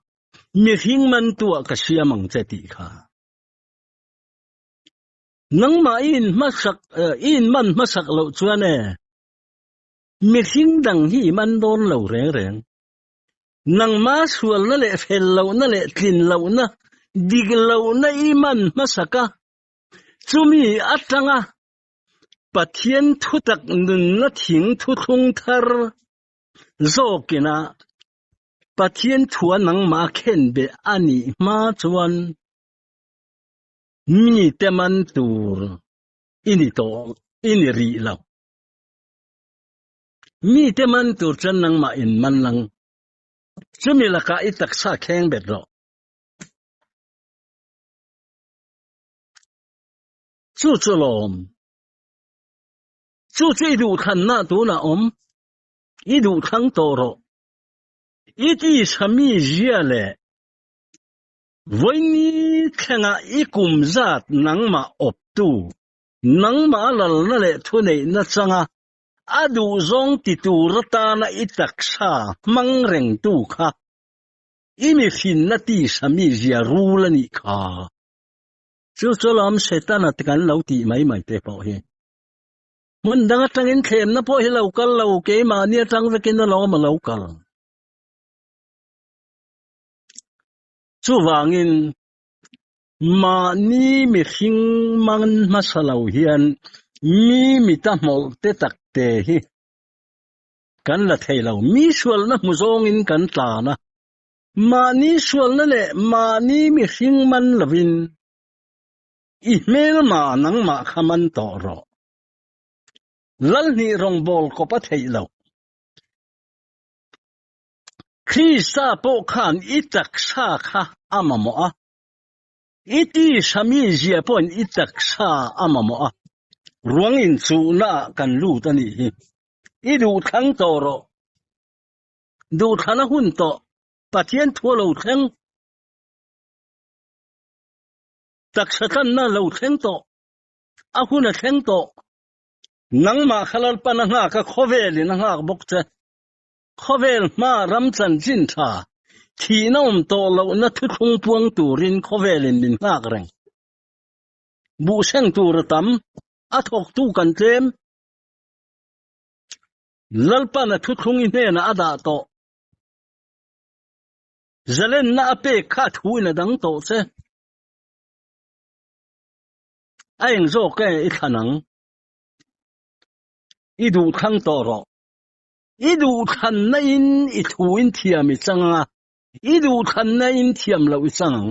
Mihring mantuah ka siam ang che tih kha. Nangmah i inhmasak, i inman hmasak loh chuan e, mihring dang hi i man dawn lo reng reng. Nangmah sualna leh fel lohna leh tlin lohna, dik lohna i man hmasak a, chumi atanga Pathian thutak nunna thing thuthlung thar zawkina Pathian thua nangmah khenbeh a nih hma chuan mite man tur i ni tawh i ni rih lo. Mite man tur chuan nangmah in man lang. Chumi lakah i taksa kheng bet rawh. Chu chu lawm. Chu chu i duhthlanna tunah awm. I duhthlang tawh rawh. I tisa mi zia leh vawiini thlenga i kum zat nangmah awptu, nangmah lalna leh thuneihna changa a duhzawng ti tur atana i taksa hmang rengtu kha i mihrinna tisa mi zia rul a nih kha. Chu chu lawm Setana te kan lo tih mai mai te pawh hi. Hmun dang atangin thlemna pawh hi lo kal lo, keimahni atang vekin alawm a lo kal. Chuvangin mahni mihring man hmasa lo hian mi mita hmawlh te tak te hi kan la thei lo. Mi sualna hmu zawngin kan tlan a, Mahni sualna leh mahni mihring man lovin i hmelma nangmah kha man tawh rawh. Lalhnih rawngbawl kawp a theih loh. Krista pawh khan i taksa kha a mamawh a, i tisa mizia pawhin i taksa a mamawh a, ruang inchuhna ah kan lut a nih hi. I duhthlang tawh rawh. Duhthlan a hun tawh, Pathian thu a lo thleng. Taksa tlanna a lo thleng tawh, a hun a thleng tawh. Nangmah kha Lalpan a nghak a, khawvelin a nghak bawk che. Khawvel hmaa ram chanchin tha, thihna awm tawh lohna thuthlung puang turin khawvelin min nghak reng. Buhseng tur a tam, a thawktu kan tlem. Lalpan a thuthlung i hnenah a dah tawh. Zalenna a pek kha a thu in a dang tawh che. A eng zawk e i thlan ang? I duh thlang tawh rawh. I duh thlanna in i thu in thiam i chang ang a, i duh thlanna in thiam loh i chang ang.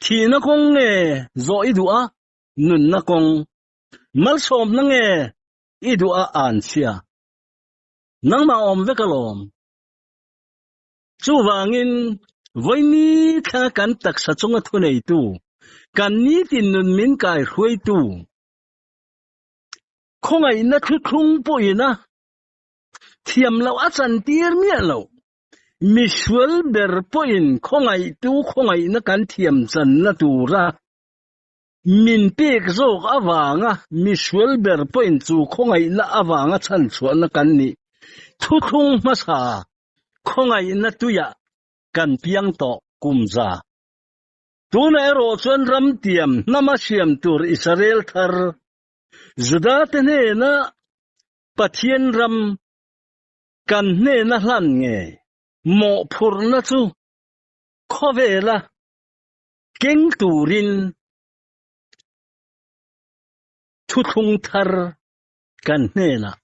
Thihna kawng nge zawh i duh a, nunna kawng. Malsawmna nge i duh a an chhia. Nangmah awm vek alawm. Chuvangin, vawiini thla kan taksa chunga thuneitu, kan nitin nun min kaihruaitu, khawngaihna thuthlung pawhin a thiam loh a chantir miah loh. Misual ber pawhin khawngaihtu khawngaihna kan thiam channa tura min pek zawk avanga misual ber pawhin chu khawngaihna avanga chhanchhuahna kan nih thuthlung hmasa khawngaihna tuiah kan piang tawh kum za. Tunah erawh chuan ramtiam hnama siam tur Israel thar Juda te hnena Pathian ram kan hnena hlan nge mawhphurhna chu khawvela keng turin thuthlung thar kan hnenah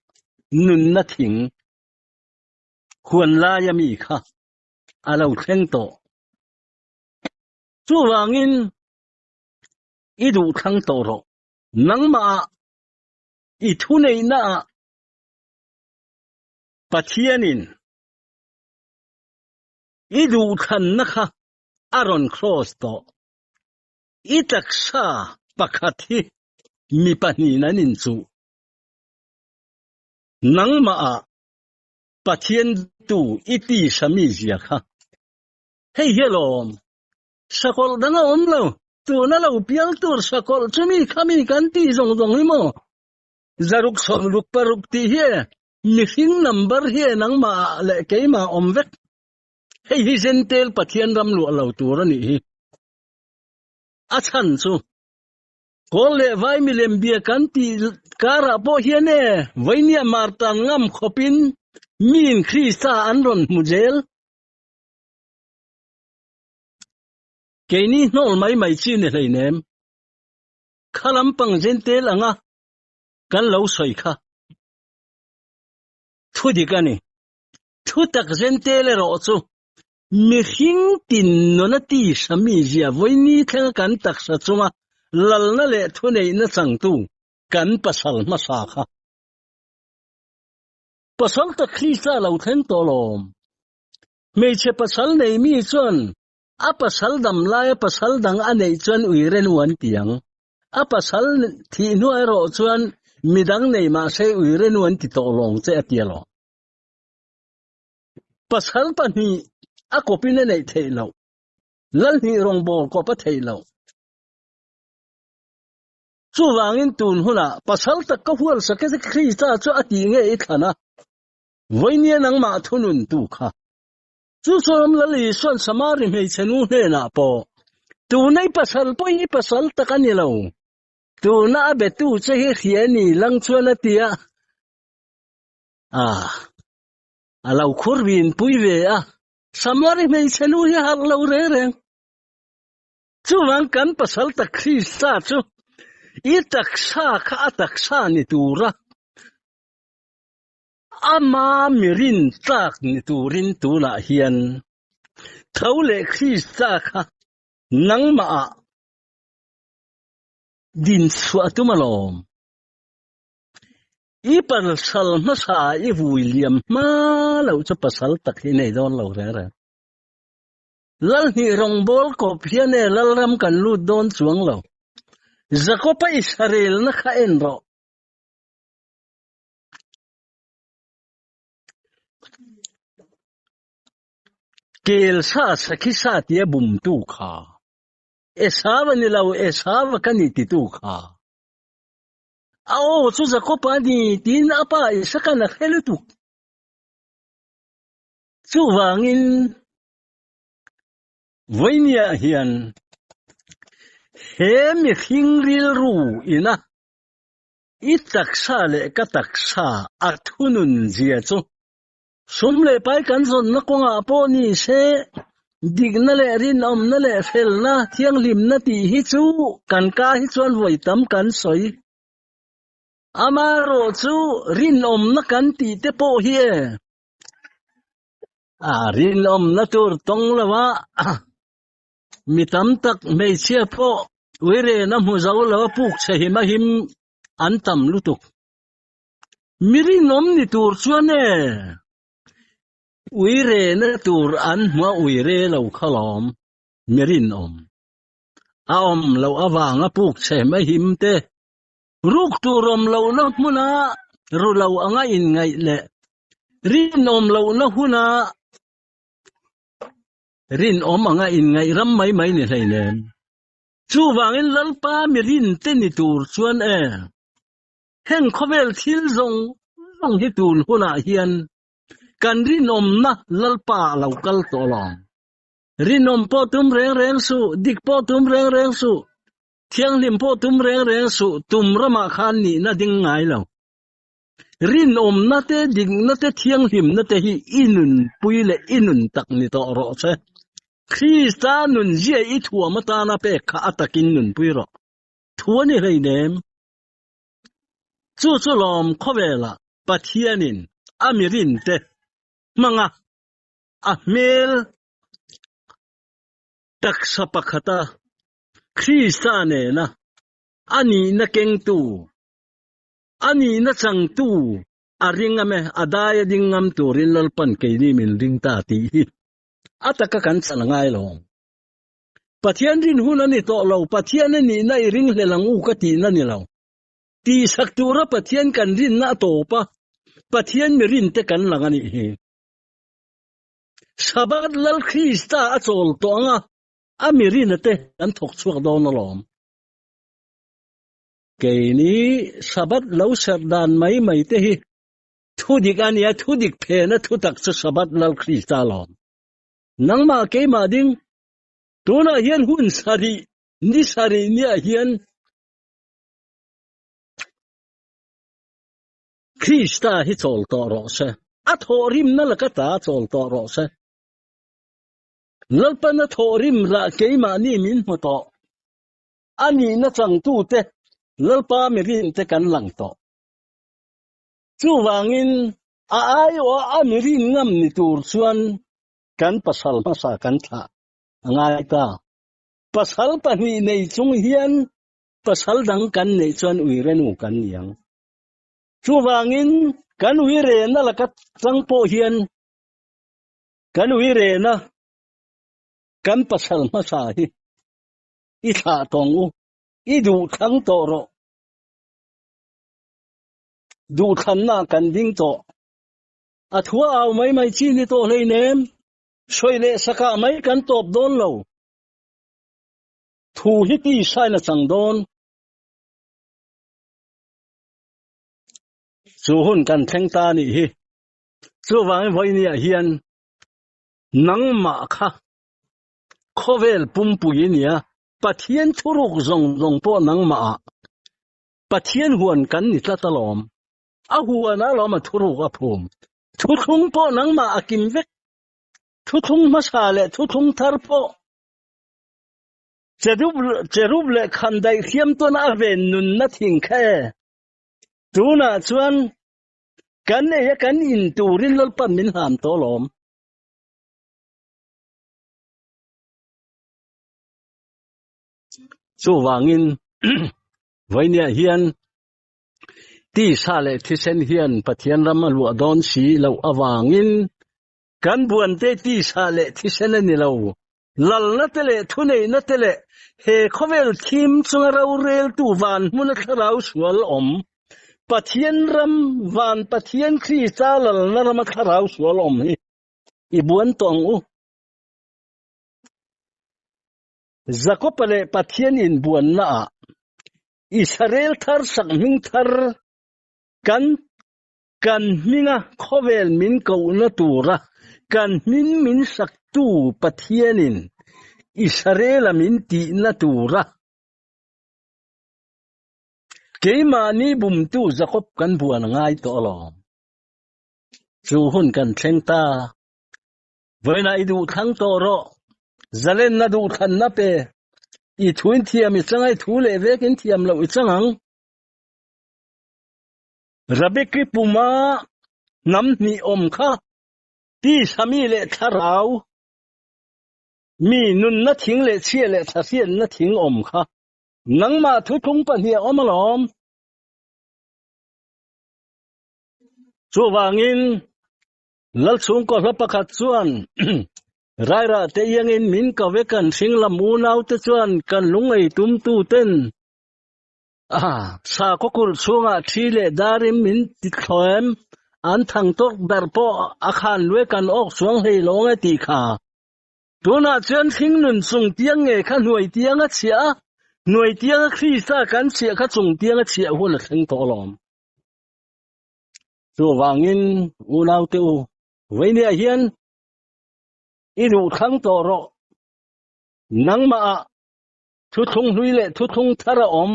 nunna thing huan laia mi kha a lo thleng tawh. Chuvangin i duh thlang tawh rawh. Nangmah i thuneihnaah Pathianin i duhthlanna kha a rawn cross tawh. I taksa pakhat hi mi pahnihin an inchuh. Nangmah Pathian tu i tisa mizia kha hei hi alawm. Sakawlh dang a awm lo. Tuna lo piang tur sakawlh chu mi kha mi kan tih zawng zawng hi maw? Zaruk sawmruk paruk tih hi e, mihring number hi e nangmah ah leh keimah awm vek. Hei hi Zentel Pathian ram luah lo tur a nih hi. A chhan chu Kawl leh vai milem bia kan tih karah pawh hian e, Vainia Martan ngam khawpin miin Krista an rawn hmu zel. Keini hnawl mai mai chi ni hleinem. Kha lampang Zentel anga kan lo sawi kha thu dik a ni. Thu tak Zentel erawh chu mihring tin nuna tisa mizia vawini thlenga kan taksa chunga lalna leh thuneihna changtu kan pasal hmasa kha. Pasal tak Krista lo thleng tawh lawm. Hmeichhe pasal nei mi chuan a pasal dam laia pasal dang a neih chuan uire nu an ti ang. A pasal thih hnuah erawh chuan midang nei mah se uire nu an ti tawh lawng che a ti alawm. Pasal pahnih a kawpin a neih theih loh. Lalhnih rawngbâwl kawp a theih loh. Chuvangin tun hunah pasal tak ka hual sak e Krista chu a tih nge i thlan a? Vawinia nangmah thunun tu kha. Chu chuan Lal Isua'n Samari hmeichhe nu hnenah pawh, Tuna i pasal pawh hi pasal tak a ni lo. Tuna a betu che hi hria ni lang chuan a ti a. Ah, a lo khur vin pui ve a. Samari hmeichhe nu hi harh lo reng reng. Chuvang kan pasal tak Krista chu i taksa kha a taksa ni tura Ama mirin tlak ni turin tunah hian tho leh Krista kha nangmahah din chhuah a tum alawm. I pasal hmasa i vui liam hma loh chu pasal tak hi nei dawn lo reng reng. Lalhnih rawngbâwl kawp hian e Lalram kan lut dawn chuang lo. Jakob-a Israelna kha en rawh. Kel sa sakhi sa tia bumtu kha Esau a ni lo Esau ka ni titu kha a aw chu Jakob a ni tiin a pa Isakan a hre lutuk. Chuvangin vawinia hian he mihring rilru ina I taksa leh ka taksa a thunun zia chu sum leh pai kan zawnna kawngah pawh ni se. Dikna leh rinawmna leh felna, thianghlimna tih hi chu kan ka hi chuan vawi tam kan sawi. Amaherawhchu rinawmna kan tih te pawh hi e a rinawmna tur tawng lo a, mi tam tak hmeichhia pawh uirena hmu zo lo a puk chhe him a him an tam lutuk. Mi rinawm ni tur chuan e Uirena tur an hmua uire lo kha lawm, mi rinawm. A awm loh avanga puk chhe mai him te, ruk tur awm lohna hmuna ru lo anga inngaih leh rinawm lohna huna rinawm anga inngaih ram mai mai ni hleinem. Chuvangin Lalpa mi rinte ni tur chuan e, heng khawvel thil zawng zawng hi tun hunah hian Kan rinawmna Lalpa a lo kal tawh lo. Rinawm pawh tum reng reng suh, dik pawh tum reng reng suh, thianghlim pawh tum reng reng suh, tum ramah khan nihna ding ngai lo. Rinawmna te, dikna te, thianghlimna te hi i nunpui leh i nun tak ni tawh rawh se. Krista nunzia i thuam atana pek kha a takin nunpui rawh. Thu a ni hleinem. Chu chu lawm khawvelah Pathianin a mirinte hmanga a hmel taksa pakhata Krista nena a nihna kengtu, a nihna changtu a ring am e, a dai a ding ngam turin Lalpan keini min ring ta tih hi a taka kan chan a ngai lo. Pathian rin hun a ni tawh lo, Pathian a nihna i ring hlel ang u ka tihna ni lo. Tihsak tura Pathian kan rinna a tawp a, Pathian mi rinte kan lang a nih hi. Sabbath Lal Krista a chawl tawh ang a, a mi rina te kan thawk chhuak dawn alawm. Keini Sabbath lo serh dan mai mai te hi thudik a nia, thudik phena thutak chu Sabbath Lal Krista alawm. Nangmah keimah ding, tunah hian hun sarih, ni sarih niah hian Krista hi chawl tawh rawh se. A thawhrimna laka ta chawl tawh rawh se. Lalpan a thawhrim rah keimahni min hmu tawh. A nihna changtute Lalpa mirinte kan lang tawh. Chuvangin a aiawha a mirin ngam ni tur chuan kan pasal hmasa kan thlah a ngai ta. Pasal pahnih nei chung hian pasal dang kan neih chuan uirenu kan ni ang. Chuvangin kan uirena laka chang pawh hian kan uirena kan pasal hmasa hi i thlah tawng u, i duh thlang tawh rawh. Duh thlanna kan ding tawh. A thua au mai mai chi ni tawh hleinem, sawi leh sakah mai kan tawp dawn lo. Thu hi ti sain a chang dawn. Chu hun kan thleng ta anih hi. Chuvangin vawinia hian nangmah kha khawvel pumpui i nia, Pathian thuruk zawng zawng pawh nangmah ah Pathian huan kan ni tlat alawm. A huan alawm a thuruk a phum. Thuthlung pawh nangmah a kim vek. Thuthlung hmasa leh thuthlung thar pawh Cherub leh khandaih hriam tawn a ven nunna thing kha e. Tunah chuan kan ei a kan in turin Lalpan min hlam tawh lawm. Chuvangin vawinia hian tisa leh thisen hian Pathian ram a luah dawn si loh avangin kan buante tisa leh thisen a ni lo. Lalna te leh thuneihna te leh he khawvel thim chunga roreltu van hmuna thlarau sual awm, Pathian ram, van Pathian Krista lalna rama thlarau sual awm hi i buan tawh ang u. Jakob-a leh Pathian inbuannaah Israel thar sak hming thar kan Kan hminga khawvel min kohna tura kan hming min saktu Pathianin Israela min tihna tura keimahni bumtu Jakob kan buan a ngai tawh alawm. Chu hun kan thleng ta. Vawiinah i duh thlang tawh rawh. Zalenna duhthlanna pe. I thuin thiam i chang a, i thu leh vekin thiam loh i chang ang. Rabeki puma hnam hnih awm kha tisa mi leh thlarau mi nunna thing leh chhia leh thlahriatna thing awm kha nangmah thuthlung pahnih a awm alawm. Chuvangin Lalchhungkaw hla pakhat chuan Rairah te iangin min ko ve kan hring lam unaute chuan kan lungei tumtu ten sakhaw kulh chhungah thi leh darin min ti thlawm an thang tawk ber pawh a khan luai kan awk chuang hlei lawng e tih kha. Tunah chuan hringnun chung tiang nge kha hnuai tiang a chhiah a, hnuai tianga Krista kan chhiah kha chung tiang a chhiah hun a thleng tawh alawm. Chuvangin unaute u, vawinia hian i duh thlang tawh rawh. Nangmahah thuthlung hlui leh thuthlung thar a awm,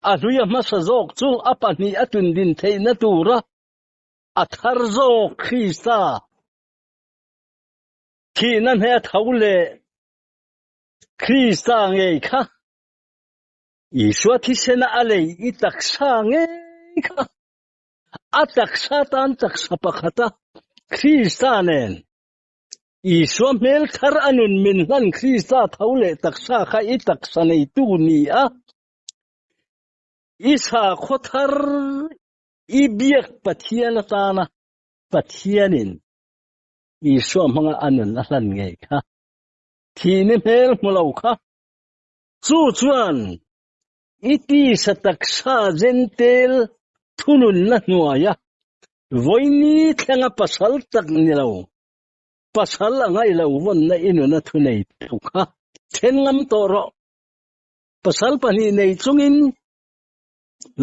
a hlui a hmasa zawk chu a pahnih a tundin theihna tura a thar zawk Krista thihna hne a tho leh Krista ngei kha Isua thisena a lei i taksa ngei kha a taksa tan taksa pakhata Krista nen Isua hmel thar a nun min hlan Krista tho leh taksa kha i taksa neitu ni a, i sakhaw thar i biak Pathian atana Pathianin Isua hmanga a nun a hlan ngei kha thihni hmel hmu lo kha chu chuan i tisa taksa Jentel thununna hnuaia vawiini thlenga pasal tak ni lo, pasal a ngaih lo vawnna i nuna thunei tu kha then ngam tawh rawh. Pasal pahnih nei chungin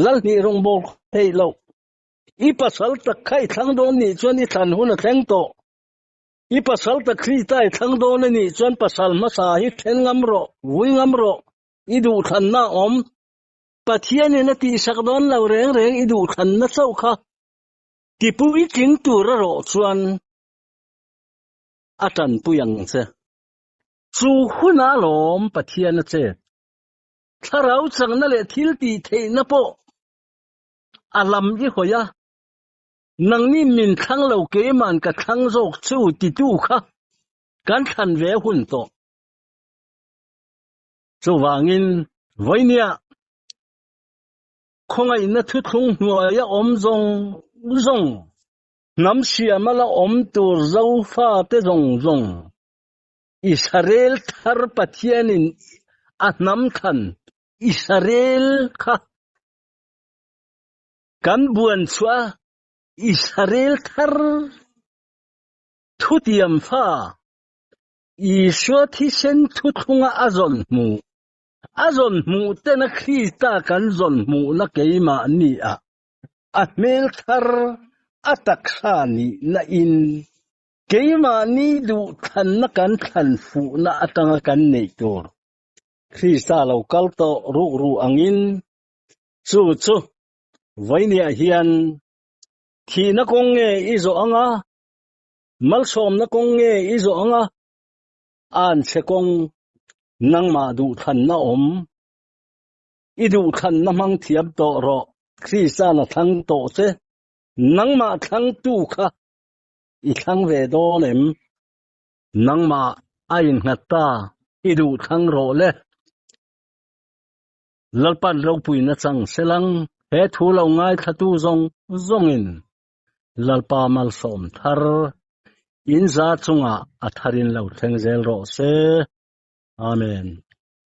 Lalhnih rawngbâwl theih loh. I pasal tak kha i thlang dawn nih chuan i thlan hun a thleng tawh. I pasal tak Krista i thlang dawn a nih chuan pasal hmasa hi then ngam rawh, vui ngam rawh. I duhthlanna a awm. Pathianin a tihsak dawn lo reng reng i duhthlanna chauh kha tipuitling tur a rawh chuan a tanpui ang che. Chu huna alawm Pathian a chet. Thlarau chakna leh thil tih theihna pawh a lam i hawi a, nangni min thlang lo keiman ka thlang zawk chu titu kha kan thlan ve hun tawh. Chuvangin vawinia khawngaihna thuthlung hnuaia awm zawng zawng, hnam siama la awm tur Zofate zawng zawng, Israel thar Pathianin a hnam thlan Israel kha kan buan chhuah a, Israel thar thutiam fa Isua thisen thuthlunga a zawn hmuh, a zawn hmuh tena Krista kan zawn hmuhna keimahni ah a hmel thar a taksa nihna in keimahni duhthlanna kan thlan fuhna atanga kan neih tur Krista lo kal tawh rukru angin chu chu vawinia hian thihna kawng nge i zawh anga Malsawmna kawng nge i zawh anga anchhe kawng nangmah duhthlanna awm? I duhthlanna hmang thiam tawh rawh, Krista'n a thlang tawh che, nangmah thlangtu kha i thlang ve dawn em? Nangmah a innghat ta, i duhthlang rawh le. Lalpan ropuina chang selang, he thu lo ngaithlatu zawng zawngin Lalpa malsawm thar in za chungah a tharin lo thleng zel rawh se. Amen.